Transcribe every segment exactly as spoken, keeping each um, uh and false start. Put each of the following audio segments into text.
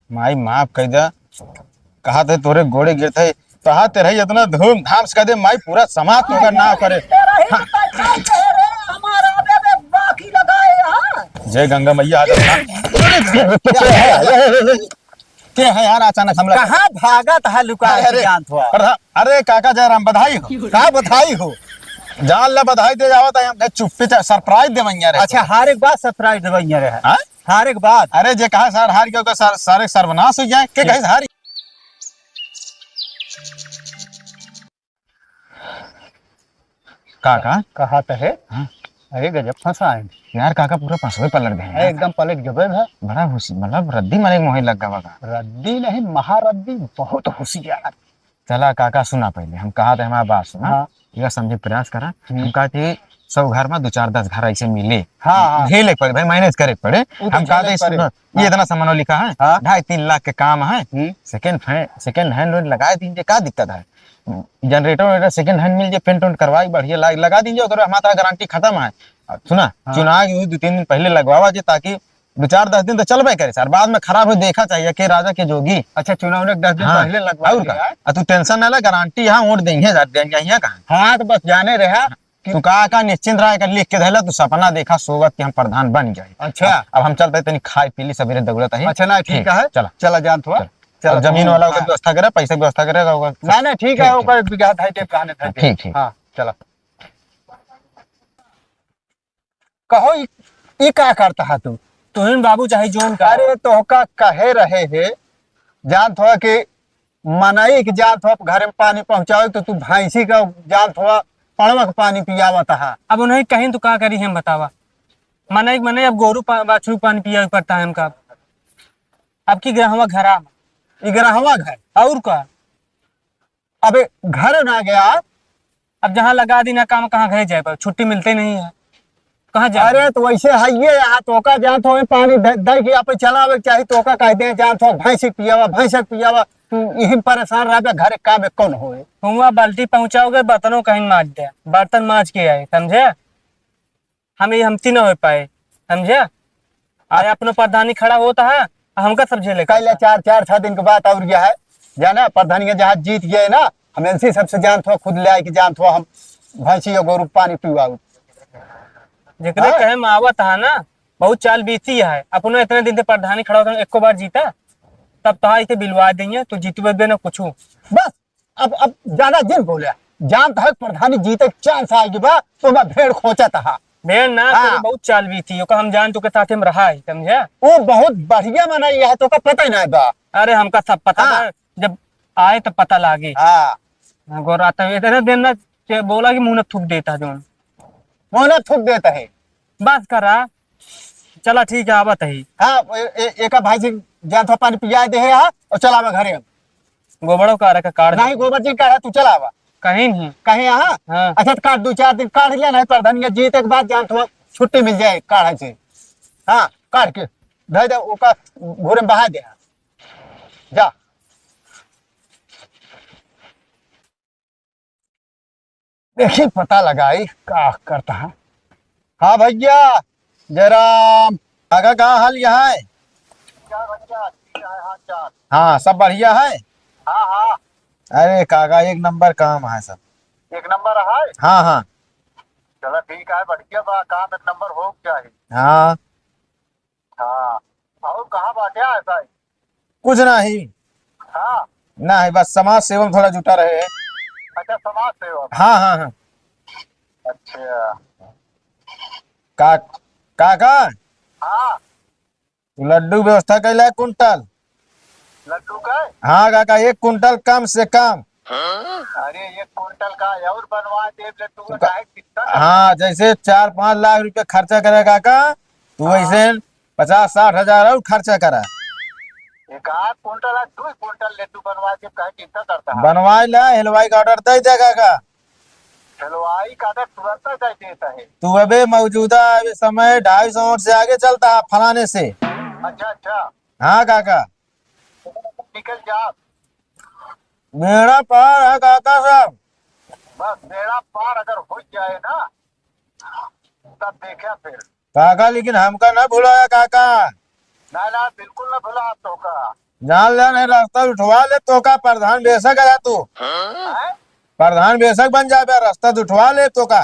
माई माफ कइ दे, कहा थे तोरे गोड़े गिरत है, कहा ते रही इतना धूमधाम से कह दे, माई पूरा समाज तो अगर ना करे। तेरा ही हाँ। तो कल से रे, हमारा बे, बे, बाकी लगाए यहाँ। जय गंगा मैया, आ जाओ। के है यार, अचानक हमला? कहाँ भागत है लुका के अरे, जानत हुआ? अरे, अरे काका जयराम, बधाई हो। का बधाई हो? जान ला बधाई दे जावत है, हम चुप्पे चा-, surprise देवैया रहे। अच्छा, हारे के बाद surprise देवैया रहे। हाँ? हारे के बाद? अरे जे कहा सर हार गया, ओकर सर, सारे सर्वनाश हो जाए। के कहे हार? काका? कहा तो है। हाँ। अरे गजब फंसा है। यार काका पूरा फंसवे पलट गए हैं। एकदम पलट गए हैं। बड़ा होशी-, मतलब रद्दी मारे मोहे लग गवा का। रद्दी नहीं, महारद्दी, बहुत होशियार। चला काका सुना पहले, हम कहा थे हमारा बात सुना। हाँ। यह समझे प्रयास करा। हम्म। हम कहा थे सब घर में दो चार दस घर ऐसे मिले। हाँ, हाँ। झेले के पड़े भाई, manage करे के पड़े। वो तो हम कहा झेले थे के पड़े। सुना, ये हाँ। इतना सामान लिखा है, हाँ। ढाई तीन लाख के काम है। हम्म। Second hand, second hand उंड लगा दीजिए, का दिक्कत है? Generator वेनरेटर second hand मिल जाए, paint उंट करवाई, बढ़िया लाग, लगा दीजिए, ओकर हमारा गारंटी खत्म है। अब सुना, हाँ। चुनाव के दो तीन दिन पहले लगवावा जे, ताकि दो चार दस दिन तो चलबे करे सर, बाद में खराब हो, देखा चाहिए के राजा के जोगी। अच्छा, चुनाव ने दस दिन हाँ, पहले लगवा और दिया का? है? आ तू tension ना ले, गारंटी यहाँ वोट देंगे, जा-, देंगे यहाँ कहाँ? हाँ, तो बस जाने रहा कि तू का, का निश्चिंत रहा, कर लिख के धैला, तू सपना देखा सोवत कि हम प्रधान बन जाए। अच्छा। अब, अब हम चलते तनी खाए पी ली, सवेरे दौड़त है। अच्छा, ना, ठीक ठीक, है। चला। चला, जान थोड़ा। चला। चला, अब जमीन तू, वाला ओकर हाँ। व्यवस्था करे, पैसा के व्यवस्था करे, ओकर ना, ना, ठीक है, ठीक, ओकर बिगहा ढाई टेप कहाने हाँ, ठीक, ठीक। हाँ, चला। कहो, ई, ई का करता है तू? तुहिन बाबू चाहे जोन का। अरे, तोहका कहे रहे है, जानत हो कि मनई के जानत हो घरे में पानी पहुँचावे, तो तू भैंसी का जानत हो पड़वा के पानी पियावत है। अब उन्हें कहीं तो का करी हम बतावा? मनई के मनई अब गोरू पा-, बाछरू के पानी पियावे पड़ता है हमका। अब की ग्रहवा घरा में। ई ग्रहवा घर? और का? अबे घर ना गया। अब जहाँ लगा दी ना काम, कहाँ घरे जाए पर? छुट्टी मिलते नहीं है, कहाँ जाए? अरे तो वैसे है ये, यहाँ तोका जानत हो पानी दे, दे के आप चलावे के चाही, तोका कह दे जानत हो भैंस के पियावा, भैंस के पियावा, तू यही परेशान रहबे, घरे काम में कौन होए? हुआ बाल्टी पहुँचाओगे, बर्तनों कहीं माज दे, बर्तन माज के आए, समझे? हम ये हमती न हो पाए, समझे? अरे अपनो प्रधानी खड़ा होता है, हमका सब झेले का। कैले चार, चार, छह दिन के बाद और गया है, जाना, प्रधानी के जहाँ जीत गए ना, हम इनसे सबसे जानत हो, खुद ले आए के जानत हो, हम भैंसी और गोरू पानी पिवाऊ। जेकरे हाँ। कहे में आवत है ना, बहुत चाल बीती है। अपनो इतने दिन से प्रधानी खड़ा होता है, एको बार जीता, तब तो इसे बिलवा देंगे, तो जीतबे बे ना कुछू। बस, अब, अब ज्यादा जिन बोले, जानत है प्रधानी जीते के chance आएगी बा, तो मैं भेड़ खोचत हा। भेड़ ना, हाँ। तेरे बहुत चाल बीती, ओका हम जान चुके, साथे में रहा है, समझे? वो बहुत बढ़िया मनई है, तोका पता ही ना बा। अरे, हमका सब पता हाँ। बा, जब आए तो पता लागे। हाँ। हाँ, गोरा तो इतने दिन ना, के बोला कि मुंह न थूक देता जोन। मुंह न थूक देता है। बस करा, चला ठीक है, आवत है। हाँ, ए-, ए-, एका भाई जी जानत हो पानी पिया दे है, हाँ, और चला आवा घरे अब। गोबरो का रखा काढ़ दे। नहीं, गोबर जी काढ़ा, तू चला आवा। कहीं नहीं। कहीं यहाँ? हाँ। अच्छा, तो काढ़, दो चार दिन काढ़ लिया, नहीं प्रधानिया जीते के बाद जानत हो छुट्टी मिल जाए काढ़े से। हाँ, काढ़ के धर दे, ओका घूरे में बहा दे। जा। देखी, पता लगाई का करता है। हाँ भैया, जयराम। काका, का हाल यह है? हाँ, सब बढ़िया है। हाँ, हाँ। अरे काका, एक नंबर काम है सब। एक नंबर है? हाँ, हाँ। चला ठीक है, बढ़िया बा, काम एक नंबर हो जाए। हाँ। हाँ, और कहाँ बाटे ऐसा है? कुछ नहीं। हाँ। नहीं, बस समाज सेवा में थोड़ा जुटा रहे हैं। अच्छा, समाज सेवा में। हाँ, हाँ, हाँ। अच्छा। का-, काका? हाँ। तू लड्डू व्यवस्था कैला है कुंटल? लड्डू का? हाँ काका, एक कुंटल कम से कम। अरे, एक कुंटल का और बनवा दे लड्डू का, तो का-, काहे चिंता कर? हाँ, जैसे चार पाँच लाख रुपया खर्चा करे काका, तू हाँ। वैसे पचास साठ हजार और खर्चा करा। एक आध कुंटल, आज दो कुंटल लड्डू बनवा दे, काहे चिंता करता है? बनवाई ला, हलवाई का order दे दे काका। हलवाई का order तुरंत दे देता है। तू अबे मौजूदा अबे समय ढाई सौ वोट से आगे चलता है फलाने से। अच्छा, अच्छा। हाँ काका। निकल जा। बेड़ा पार है काका साहब। बस बेड़ा पार अगर हो जाए ना, तब देखे फिर। काका, लेकिन हमका ना भुलाया काका। ना, ना, बिल्कुल ना भुला तो का। जान ले, नहीं रास्ता उठवा ले तो का, प्रधान बेशक आया तू। हाँ? प्रधान बेशक बन जाबे, रास्ता तो उठवा ले तो का।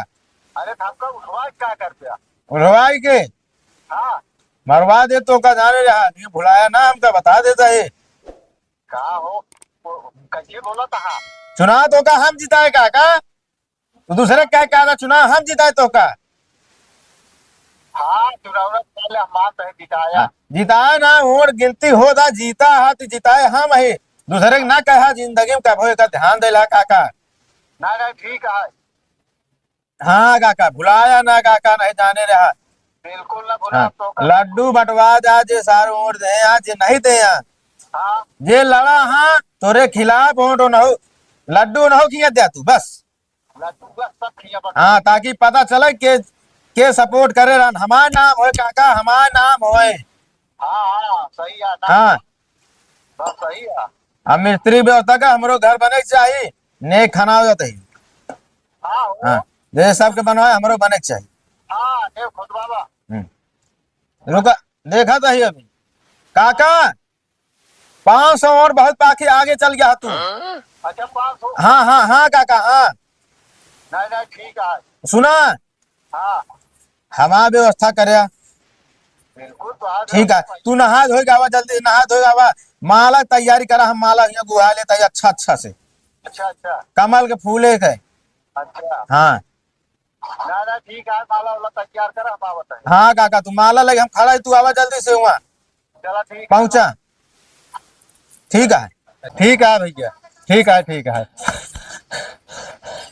अरे, तो हमका उठवा के का करबे? उठवाई के? हाँ। मरवा दे तो का, जाने रहा, नहीं भुलाया ना, हमका बता देता है। का हो, वो कैसे बोला था? चुनाव तो का हम जिताए का, का? तो दूसरे क्या कहा था, चुनाव हम जिताए तो का? हाँ, चुनाव ना पहले हम मान रहे जिताया। हाँ, जिताए ना, वोट गिनती होता, जीता है तो जिताए हम ही। दूसरे के ना कहा, जिंदगी में कभो एकर ध्यान देला काका। ना, ना, ठीक है। हाँ काका, भुलाया ना काका, नहीं जाने रहा। बिल्कुल ना भुला हाँ, तो का। लड्डू बंटवा जा, जे सारे वोट दे यहाँ, जे नहीं दे यहाँ। हाँ। जे लड़ा हाँ, तोरे खिलाफ वोट न हो, लड्डू न हो खिया द्या तू, बस। लड्डू बस सब खिया बंटवा। हाँ, ताकि पता चले के, के support करे रहन। हमार नाम होए काका, हमार नाम होए। हाँ, हाँ, सही है, नाम हाँ। बस सही है। अब मिस्त्री व्यवस्था का हमरो घर बने के चाही, नेक खाना हो जाते ही। हाँ, हो। हाँ, जैसे सबके बनवाए, हमरो बने के चाही। हाँ, देव खुद बाबा। हम्म। रुका, देखा तो ही अभी। काका, पाँच सौ और बहुत बाकी आगे चल गया तू। अच्छा, पाँच सौ? हाँ, हाँ, हाँ, काका, हाँ। नहीं, नहीं, ठीक है। सुना? हाँ। हमार व्यवस्था करे। बिल्कुल, तो आज ठीक है, तू नहा धोए के आवा, जल्दी नहा धोए के आवा। माला तैयारी करा, हम माला यहाँ गुहा लेता है अच्छा, अच्छा से। अच्छा, अच्छा। कमल के फूले के। अच्छा। हाँ। ना, ना, ठीक है, माला वाला तैयार करा, हम आवत है। हाँ काका, तू माला लगे, हम खड़ा है, तू आवा जल्दी से हुआ। चला, ठीक है। पहुँचा। ठीक है, ठीक है भैया, ठीक है, ठीक है।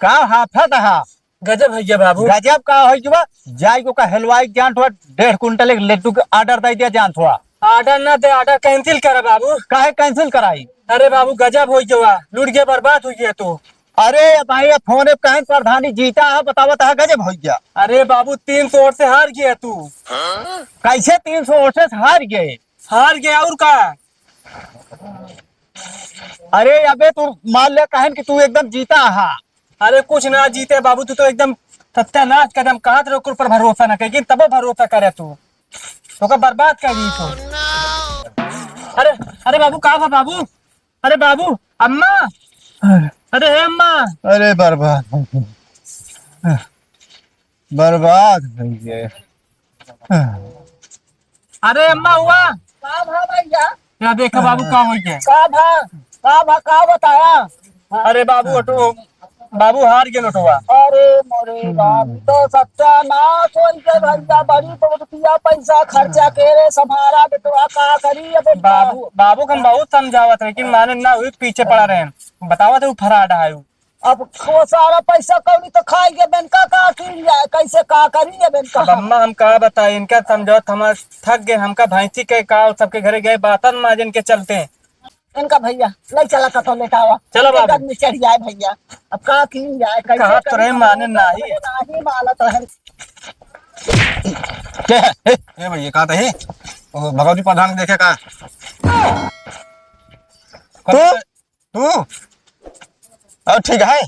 का हाफत हा? गजब है ये बाबू। गजब का होइ गवा? जाई को का हलवाई जान थोड़ा डेढ़ कुंटल एक लड्डू के order दे दिया जान थोड़ा। Order ना दे, order cancel करा बाबू। काहे cancel कराई? अरे बाबू गजब होइ गवा, लूट गया, बर्बाद होइ गया तू। अरे भाई, ये फोन पे कहें प्रधानी जीता है, बतावत है गजब होइ गया। अरे बाबू, तीन सौ वोट से हार गया तू। कैसे तीन सौ वोट से हार गए? हार गया और का? अरे अबे तू मान ले कहन कि तू एकदम जीता हा। अरे कुछ ना जीते बाबू, तू तो एकदम सत्यानाश कदम कहत रहे, ओकर पर भरोसा ना करे, लेकिन तबो भरोसा करे तू, ओकर बर्बाद कर दी तू। अरे, अरे बाबू, का बा बाबू? अरे बाबू, अम्मा, अरे हे अम्मा। अरे बर्बाद, बर्बाद हो गए। अरे अम्मा हुआ। का भा भैया? या देखा बाबू का होइ गया। का भा, का भा, का बताया? अरे बाबू, ऑटो, बाबू हार गए ऑटोवा। अरे मोरे बाप, तो सत्यानाश होइ गए भैया, बड़ी तो रुपया पैसा खर्चा के रे, संभारा बेटवा का करी अब। बाबू, बाबू के हम बहुत समझावत रहे, लेकिन माने ना हुई, पीछे पड़ा रहे। बतावत है, उ फराड है उ। अब वो सारा पैसा कौड़ी तो खाई गए, बेनका का कीन जाए, कैसे का करी गए बेनका? अब अम्मा हम का बताई, इनका समझौत हम थक गए, हमका भैंसी के का और सबके घरे गए बातन माजन के चलते। इनका भैया, ले चला कतो लेटावा। चलो बाबू। गर्मी चढ़ जाए भैया, अब का कीन जाए, कैसे कहा तो करी? रहे माने नाही। नाही मानत रहे। के है? ए, ए भैया, का तही? ओ, भगवती प्रधान देखे का? तू? तू? और ठीक है?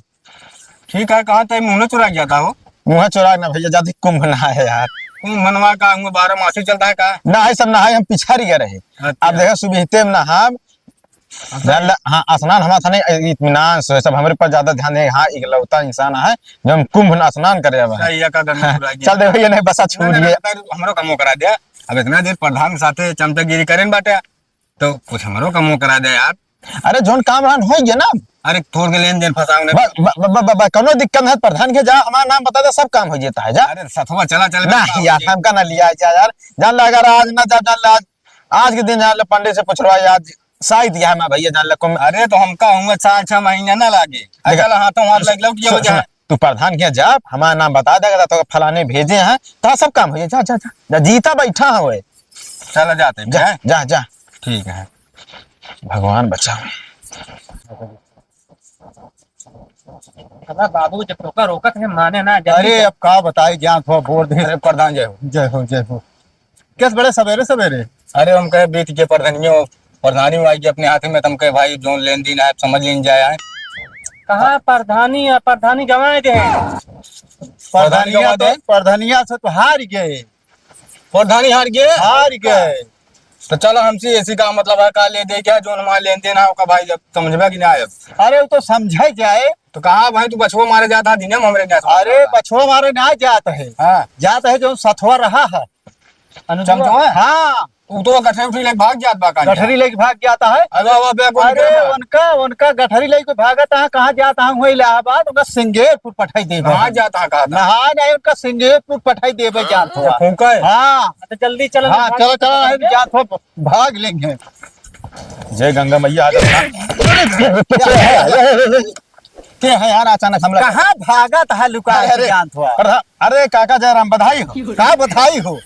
ठीक है, कहाँ तय मुँह चुरा गया था वो? मुँह चुरा ना भैया, जाती कुंभ नहा है यार। कुंभ मनवा का हुआ, बारह मासी चलता है का? ना है, सब नहाए, हम पिछारी गए रहे। अच्छा। अब देखा, सुबह ते में नहा, अच्छा। जान ला, हाँ, स्नान हमारा था नहीं, इत्मीनान से, सब हमरे पर ज्यादा ध्यान दे, हाँ, इकलौता इंसान है, जो हम कुंभ ना स्नान करे अब है। सही है, का गंगा चुरा गया। चल दे भैया, नहीं, बसा छूट गया। हमरो कमो करा दिया। अब इतना देर प्रधान के साथे चमचागिरी करें बाटे, तो कुछ हमरो कमो करा दे यार। अरे, जोन काम रहन होइ गया ना। अरे, थोड़ के लेन देन फंसाओ ने। बस, ब-, ब-, ब-, ब-, कोनो दिक्कत नहीं, प्रधान के जा, हमारा नाम बता दे, सब काम हो जाता है, जा। अरे, सथवा चला, चल, ना, बताओ यार, जी। हमका ना लिया जा यार। जान ला, अगर आज ना जा, जान ला, आज, आज के दिन जान ला, पंडित से पूछवा, आज साइत गया है मैं भैया, जान ला, कम। अरे, तो हमका हुआ चार छह महीना ना लागे। देखा, चल, हाथों हाथ सु-, लग, लग गया सु-, हो जाए। सुन, तू प्रधान के जा, हमारा नाम बता देगा, तो फलाने भेजे हैं, तो सब काम हो जाए। जा, जा, जा, जा, जीता बैठा है वो। चला जाते हैं, जा, हैं? जा, जा। ठीक है। भगवान बचाओ। अरे बाबू, जब टोका रोकत है, माने ना, जल्दी अरे, से। अब का बताई, ज्ञान थोड़ा बोल दे। अरे प्रधान, जय हो। जय हो, जय हो। कैसे बड़े सवेरे सवेरे? अरे, हम कहे बीत के प्रधानियों, प्रधानी आई के अपने हाथ में, तुम कहे भाई, जो लेन देन आए, समझ लेन जाए आए। कहाँ प्रधानी है? प्रधानी गंवाए दे। प्रधानिया गंवा तो, दे। प्रधानिया से तो हार गए। प्रधानी हार गए? हार गए। तो चलो, हमसे ऐसी का मतलब है, का ले दे क्या, जो हमारे लेन देन है, ओका भाई जब समझबा कि ना आए। अरे, वो तो समझे जाए। तो कहा भाई, तू बछुआ मारे जाता है, दिने में हमरे जाता है। अरे, बछुआ मारे ना जात है। हाँ। जात है, जो सथवा रहा है। अनुजवा? चमचवा? हाँ। वो तो गठरी उठरी लेके भाग जात बा, कान गठरी लेके भाग जाता है। अरे, वो बे, कौन अरे, करता? उनका, उनका गठरी लेके भागत है, कहाँ जाता है, वही इलाहाबाद, उनका सिंगेरपुर पठाई देबे। कहाँ जाता है, कहा था? नहाए नहीं, उनका सिंगेरपुर पठाई देबे, जान तो। फूंका है? हाँ। तो जल्दी चलो, हाँ, भाग चलो, चलो, चलो। जात हो, भाग लेंगे। जय गंगा मैया, आ जाओ। के है यार, अचानक हमला? कहाँ भागत है लुका के अरे, जान थोआ? अरे, अरे काका जयराम, बधाई हो। का बधाई हो?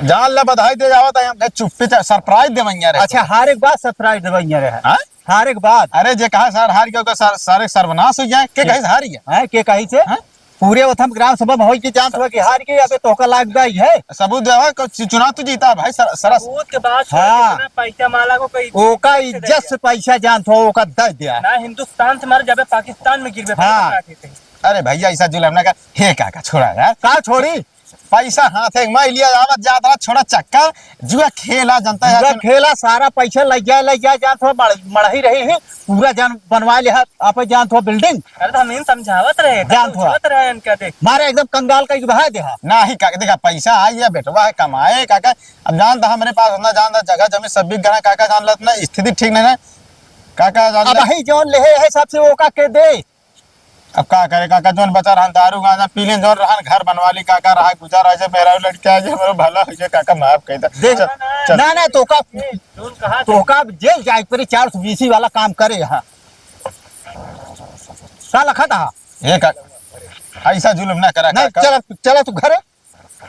जान ला बधाई दे जावत है, हमके चुप्पी से surprise देवैया रहे। अच्छा, हारे के बाद surprise देवैया रहे। हाँ? हारे के बाद? अरे जे कहा सर हार गया, ओकर सर, सारे सर्वनाश हो जाए। के कही से हार गया? हैं, के कही से? हाँ? पूरे ओथम ग्राम सभा में होई के जान थोआ कि हार गया, अबे तोहका लाग गई है। सबूत देवा, को चु-, चुनाव तो जीता भाई, सर, सरस। सबूत के बाद हाँ। इतना पैसा माला को कोई ओका इज्जत से पैसा जान थोआ, ओका दे दिया। ना हिंदुस्तान से मारे जाबे पाकिस्तान में गिरबे, हाँ। पता क्या कहते हैं? अरे भैया, ऐसा जुलम ना कर। हे काका, छोड़ा यार। का छोड़ी? पैसा हाथ एक में लिया, आवत जात रहा, छोड़ा चक्का, जुआ खेला, जनता जुआ यार। खेला, सारा पैसा लग जाए, लग जाए, जान थोआ मड़-, मड़ही रही है, पूरा जान बनवा लिया, आप जान थोआ building। अरे तो हम इन समझावत रहे, जान तो थोआ। सोचत रहे इनका देख। मारे एकदम कंगाल का बहा दे हा। नाही काका, देखा, पैसा आई है, बेटवा है, कमाए काका। अब जान था हमरे पास उतना, जान था जगह जमीन सब बिक गया काका, जान ला इतना स्थिति ठीक नहीं है काका, जान अब ला। भाई जौन लेहे है सबसे ओका के दे। अब का करे काका, जौन बचा रहन दारू गांजा पी लेन, जौन रहन घर बनवा ली काका, रहा गुजारा हो जाए, मेहरारू लड़के आ जाए, हमरो भला हो जाए काका, माफ कर दे। देख, चल, चल। ना, ना, तोका, जौन कहा तोका जेल जाए के पड़ी, चार सौ बीसी वाला काम करे यहाँ। का लखा था? ये का, ऐसा जुलम ना करा नहीं, काका। चला, चला तू घरे।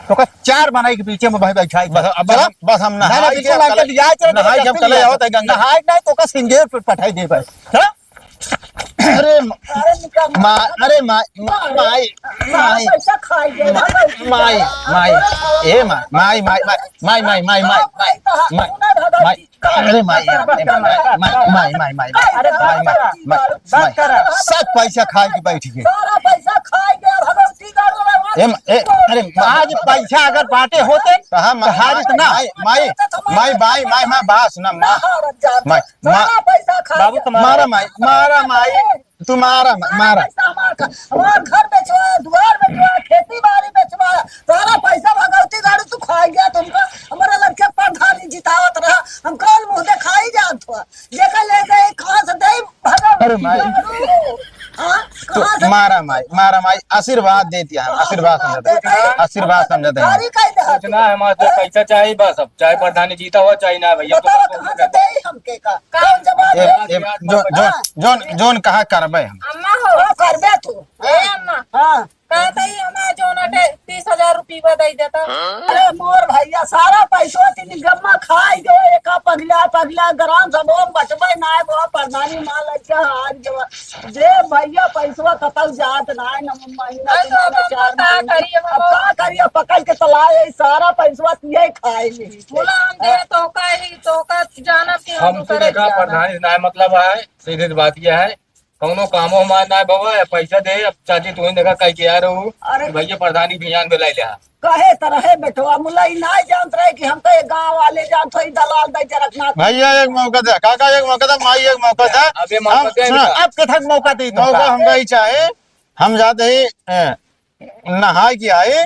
तोका चार बनाई के पीछे में भाई बैठा है। बस, अब बस चला। हम, बस हम ना, ना, नहाई बिल्कुल के अंकल, अब, लिया चला, नहाई के अब चले चले जाओ, जाओ। तय गंगा। नहाई नहीं, तोका सिंगेरपुर पठाई देबे। चला। अरे म-, अरे निकल। मा-, अरे मा-, मा-, माई, माई, पैसा खाई गए, माई, माई, माई, ए मा-, माई, माई, माई, माई, माई, माई, माई, माई, माई, माई, माई, अरे माई, माई, माई, माई, माई, माई, माई, अरे माई, बात माई, करा, माई, बात माई, करा। सब पैसा खाए के बैठ गए। सारा पैसा खाए गए, भगवती गाड़ू रे, ए म-, ए, अरे आज पैसा अगर बाटे होते, तो हम तो हारित ना। माई, माई, माई, माई, माई, माई, बात सुना, माँ, माई, माँ, बाबू, तुम्हारा मारा माई, मारा माई, तू मारा, मारा। पैसा हमार का, हमार घर बेचवा, दुआर बेचवा, खेती बाड़ी बेचवा, सारा पैसा भगवती गाड़ू तू खाई गया, तुमको हमारे लड़के प्रधानी जितावत रहा, हम कौन मुंह दिखाई जात हुआ, जेकर ले गए, कहाँ से दे भगवती अरे माई। गाड़ू? हाँ? तो कहाँ से मारा माई, मारा माई, आशीर्वाद देती है, आशीर्वाद समझते हैं, आशीर्वाद समझते हैं। गाड़ी काहे दे कुछ ना, हमारे तो पैसा चाहिए बस, अब चाहे प्रधानी जीता हुआ, चाहे ना भैया, तो बताओ, कौन कहाँ से दे हमके का? कौन जवाब ए, दे? ए, जोन, जोन, जोन, जोन कहा करबे हम। अम्मा हो। हाँ, करबे तू। ए अम्मा। हाँ। कहत ही हमार जोन अटे तीस हजार रुपया दे देता। अरे मोर भैया, सारा पैसवा ती निगम्मा खाई गयो, एका पगला, पगला, ग्राम सभा में बचबे ना है, वो प्रधानी माँ लइका हार गयो। जे भैया पैसवा कतौ जात ना है, न महीना, अरे तीन तो महीना, अब चार का महीना। करिए अब बाबा? का करिए, पकड़ के तो लाए, सारा पैसवा तिहे खाए ले। बोला हम दे तो का ही, तो का जानब कि हम हम तो दूसरे देखा, जाना। प्रधानी से ना मतलब है, सीधी सी बात यह है, कौनो कामो हमार ना बाबा, या पैसा दे, अब चाची तू ही देखा कह के आ रहू अरे कि भैया प्रधानी भियान में लाई लिया। कहे त रहे बेटवा, मुला ई ना जानत रहे कि हम तो ये गांव वाले जानत हो, ई दलाल दे जरकनाथ। भैया एक मौका दे, काका एक मौका दे, माई एक मौका दे। अबे मौका हम, दे सुना, इनका। अब कथक मौका दे, मौका हमका ही चाहे, हम जाते ही, ए, नहाए के आई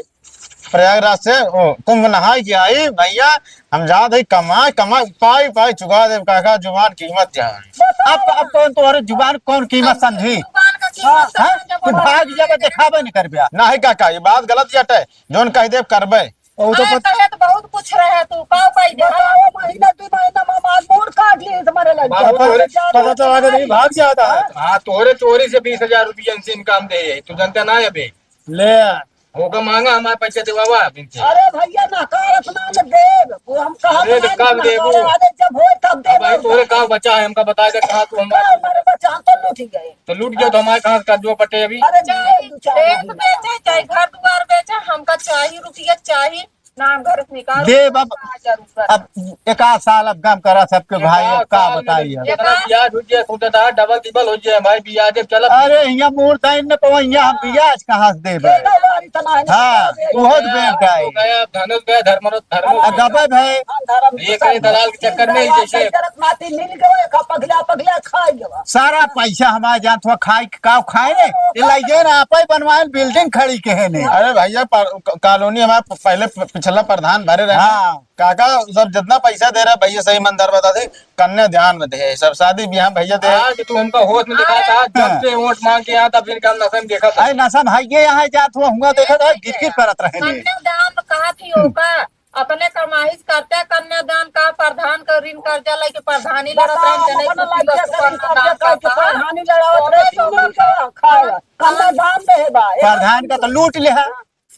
प्रयागराज से, ओ, कुंभ नहाए के आई भैया, हम जात हई कमाए, कमाए, पाई, पाई चुका देब काका, जुबान कीमत जान। अब, अब कौन तोहरे जुबान कौन कीमत समझी? जुबान का कीमत हाँ? समझ तू जब भाग जाबे, देखाबे नहीं करबे। नहीं काका, ये बात गलत जटे, जौन कह देब करबे। ओ तो अरे पत- कहे तो बहुत कुछ रहे तू, का पाई दे? बताओ, महीना, दो महीना में हमार मूड़ काट लिए, तुम्हारे लड़के। बाबू, तोहरे पता तो आगे नहीं, भाग जाता है। हाँ, तोहरे चोरी से बीस हजार रुपया इनसे इनकम दे, तू जानता ना है अबे। ले। होगा मांगा हमारे पैसे देवावा अब इनसे। अरे भैया, नकारत ना न देब। वो हम कहा अरे तो ना कब देबू? नकारत, अरे जब होए तब देब। अब भाई तोरे का बचा है, हमका बता दे कहाँ तू हमारे का हमारे बचा, हम तो लूट ही गए। तो लूट गया तो हमारे कहाँ से कर्जवा पटे अभी? अरे चाहे दे दू चार देश महीना। बेचे, चाहे घर दुआर बेचे, हमका चाही रुपया चाही। नाम घर से निकाल, देब अब। पाँच हजार ऊपर। अब एक आध साल अब गम करा सबके भाई, अब का बताई अब। एक आध साल में जितना ब्याज हो जाए, सोचा था डबल टिबल हो जाए भाई, ब्याज अब चला। अरे, हियाँ मोर दाइन न पवा, हियाँ हम ब्याज कहाँ से देबे? ये ना यार, इतना है ना। हाँ, बहुत बैंक है। हो गया, धनुष गया, धर्म, धर्म आ, गबे भाई। हाँ, धर्म ये कहीं दलाल के चक्कर में ही जैसे। माटी मिल गए, का पगला, पगला खा गया। सारा पैसा हमारे जान थोड़ा खाए, का खाए ने? ये लाइए ना, आप ही बनवाए building खड़ी के है ने। अरे भैया, पर-, क-, कॉलोनी हमारे प-, पहले प-, पिछला प्रधान भरे रहे। हाँ। काका, सब जितना पैसा दे रहा है, भैया सही ईमानदार बता दे, कन्या ध्यान में दे, सब शादी ब्याह भैया दे। आज तू हमका होश में दिखा था, जब से वोट मांग के आया, तब से इनका नशा में देखा था। अरे नशा में है, ये यहाँ जात हुआ, हुआ देखा था, गिर गिर परत रहे ने। कन्या ध्यान में कहा थी होगा, अपने कमाई से करते कन्या ध्यान का, प्रधान का ऋण कर्जा लेके प्रधानी लड़त रहे, बताओ, जने अपना कुछ लड़का वस्तु का ऋण करना कर्जा दान करके करता है। प्रधानी लड़ावत रहे, तो तीन दिन का खाए, कन्या ध्यान दे बा, प्रधान का तो लूट ले है।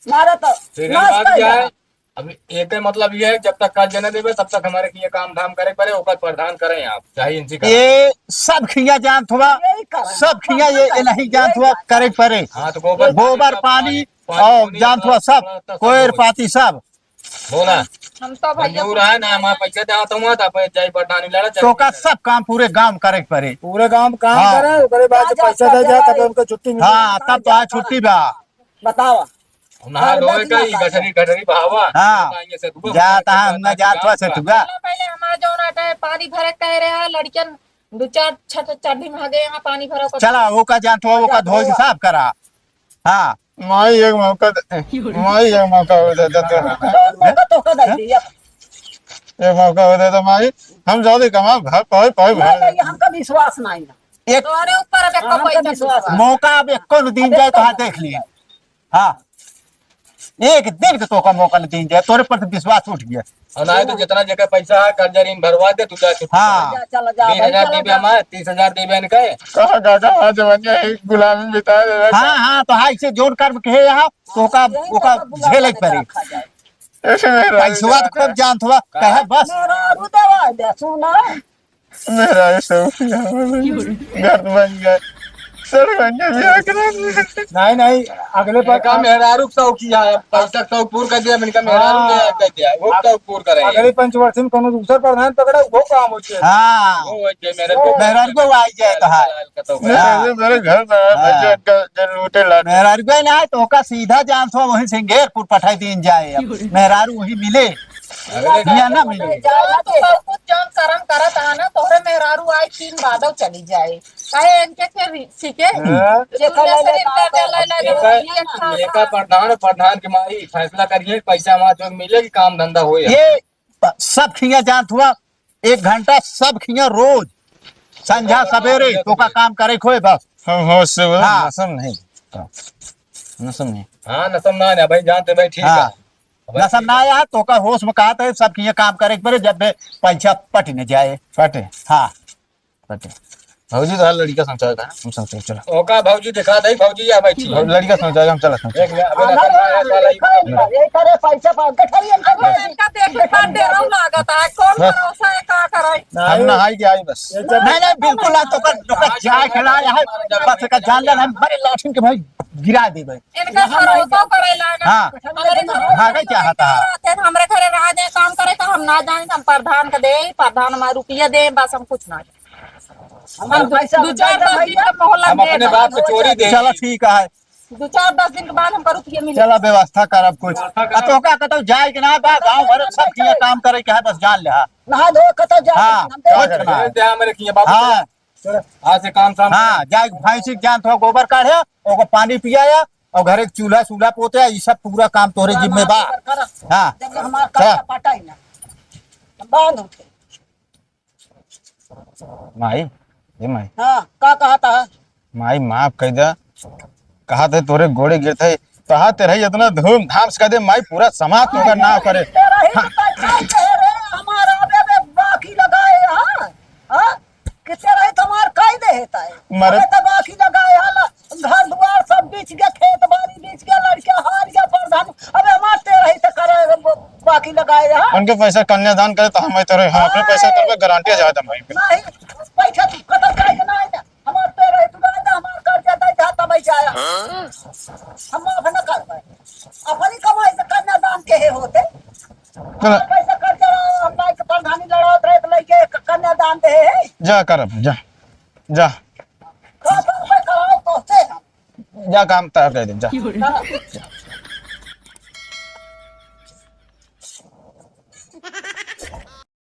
मारा तो फिर नाश बात कर क्या दिया है? अब एक मतलब ये है, जब तक कर्ज न देवे, तब तक हमारे किए काम धाम करे पड़े, ओकर प्रधान करें आप, चाहे इनसे करें। ये सब खिया जानत हुआ, यही कारण। सब खिया ये, ये नहीं जानत हुआ, यही कारण। करे पड़े। हाँ, तो गोबर गोबर, पानी, पानी, पानी, और पानी, जानत हुआ सब, सब, सब, सब कोयर कुछ। पाती सब। बोला। हम तो भैया मंजूर है ना, हमारे पैसे देवत हुआ, तो आप जाई प्रधानी लड़ा, तो का सब काम पूरे गाँव करे पड़े। पूरे गाँव काम हाँ। करे, ओकरे बाद जा, पैसा जा, दे जा, जा, तब जा। उनको छुट्टी मिले। हाँ, तब तो आज छुट्टी बा। बतावा। नहा धोए का ही गठरी, गठरी बहावा। हाँ। जाता है, हम ना जात हुआ से तुगा। पहले, पहले हमारा जौन आटा है, पानी भरे कह रहे हैं, लड़कियन दो चार छठ चड्ढी में आ गए, यहाँ पानी भरा होता। चला, वो का जात हुआ, वो का धोए के साफ करा। हाँ। माई, एक मौका दे, माई, एक मौका हो जाता तो। कौन मौका तो का दे दिया? एक मौका हो जाता, माई। हम जल्दी कमा, घर पाए, पाए, नहीं, घर। नहीं, हमका विश्वास नहीं है। एक तोरे ऊपर अब एको हाँ, हमका पैसा विश्वास नहीं। मौका अब एको न दीन जाए, तो हाँ, देख लिए। हाँ, एक दिन के तोका मौका न दीन जाए, तोरे पर तो विश्वास उठ गया। और ना तो जितना जेकर पैसा है, कर्जा ऋण भरवा दे, तू जा चुप। हाँ। जा, चला जा, बीस हजार भाई, चला देबे जा। हमारे, तीस हजार देबे इनके। कहाँ काका, हाँ, जवनिया एक गुलामी बिता दे रहा। हाँ, हाँ, तो हाँ, इसे जोड़ कर के है यहाँ, तो ओका, यही ओका तो बुला झेले के पड़े। रखा जाए। ऐसे में रह पैसवा तो गया। खूब जानत हुआ, कहे बस। मेहरारू दवा दे, सुना। मेरा ये शौक है, घर बन गए, सर बन गए, बियाह करा दिए। नहीं, नहीं, अगले पर इनका मेहरारू के शौक किया है, पैसा के शौक पूर कर दिया, इनका मेहरारू हाँ। के याद कर दिया, वो शौक पूर करे। अगले पंचवर्षी में कोनो दूसर प्रधान पकड़ा, वो काम हो जाए। हाँ। वो हो जाए, मेहरारू को मेहरारू को आई जाए तो है। मेरे, हाँ। मेरे घर में है, हाँ। जो इनका, जो लूटे लाटे। मेहरारू को ना है, तो ओका सीधा जान सो वहीं सिंगेरपुर पठाई दीन जाए। अब मेहरारू वहीं मिले। अगले हियाँ ना मिले। तो सब कुछ जौन करम करत आ ना, तोहरे मेहरारू आई तीन बादव चली जाए। काहे इनके के री-, सीखे? हाँ। ये दुनिया से इनका दे ला, ला, ला, एका, ये खा, एका खा। प्रधान, प्रधान के माई फैसला करिए, पैसा वहाँ जो मिले कि काम धंधा होए। ये प-, सब खिया जानत हुआ, एक घंटा सब खिया रोज, संझा सवेरे, तोका काम करे खोए बस। हम होश से बोलो, हाँ। नसम नहीं। नसम नहीं। हाँ, नसम ना आया भाई, जानते भाई, ठीक हाँ। है। नसम ना आया, तोका होश में कहा था, सब किए काम करे के पड़े, जब बे पैसा पट न जाए। पटे। हाँ। पटे। भौजी तो हर लड़का समझाएगा, हम समझाएगा, चलो। ओका भौजी दिखा दे, भौजी या बैठी है। लड़का समझाएगा, हम चला, समझाएगा। देख ले, अबे आना नसम ना आया, साला, ये करे पैसा पा, गठरी इनका अब इनका देख के बात दे रहा हूँ, लागत है, कौन बस। भरोसा है, का करे? हम नहाई के आई बस। नहीं, नहीं, बिल्कुल ना, तो कर, तो कर जाए खिला, यहाँ बस का जान लेना, हम बड़े लाठिन के भाई गिरा देबे। इनका भरोसा करे लागा। हाँ। हमरे घर भागे चाहता है। आते हैं, हमरे घरे रहा जाए, काम करे तो हम ना जाने, हम प्रधान के दे, प्रधान हमारे रुपया दे, बस हम कुछ ना जाने। हम पैसा दो चार दस दिन का मोहलत हम दे अपने दे। बाप से चोरी दे। चलो ठीक है। दो चार दस दिन के बाद हमका रुपया मिले। चलो व्यवस्था करब कुछ। व्यवस्था करब। आ तो का कतौ जाए के ना बा, गाँव भर सब किया काम करे के है, बस जान ले, हाँ। नहा धो कतौ जाए के हाँ, हम दे कुछ देब। ना। दे, दे, हमरे किया बाबू। हाँ। चलो, आज से काम शाम हाँ, जाए भैंसी के जान थोड़ा गोबर काढ़े, ओको पानी पियाया और घरे के चूल्हा सूल्हा पोते, ई सब पूरा काम तोहरे जिम्मे बा। हाँ। जब हमार हाँ। कर्जा पटाई ना, हम बांध उठे। माई, ए माई। हाँ, का कहत है? माई, माफ कर दे। कहत है तोरे गोड़े गिरत है, कहत रही इतना धूमधाम से कह दे, माई, पूरा समाज तोहका नाव करे। तेरा ही हाँ। तो पैसा दे रे, हमारा अबे, अबे बाकी लगाए, हाँ? हाँ? किते रहे तुम्हार कई दे है ताए। मरे अबे तो बाकी लगाए, हाँ, घर दुआर सब बेच गया, खेत बाड़ी बेच गया, लड़का हार गया, प्रधान, अबे हमार तेरा ही तो करे, बाकी लगाए, हाँ? उनके पैसा कन्यादान करे तो हम तेरे, हाँ, अपने पैसा करबे, गारंटी ज्यादा भाई। नहीं, पैसा तू कतौ जाए के ना आए ना। हमार पे रहे, तू रहे ना, हमार कर्जा दे दे, तब ही जाया। हाँ? हम माफ न करबे। अपनी कमाई से कन्यादान के हे होते। पैसा खर्च रहा, हम भाई के प्रधानी लड़ावत रहे तो लइके क-, कन्यादान दे है। जा करब, जा, जा, खा, खा, खा, खा, पहुंचे हम। जा काम तय कर दे, जा। करब।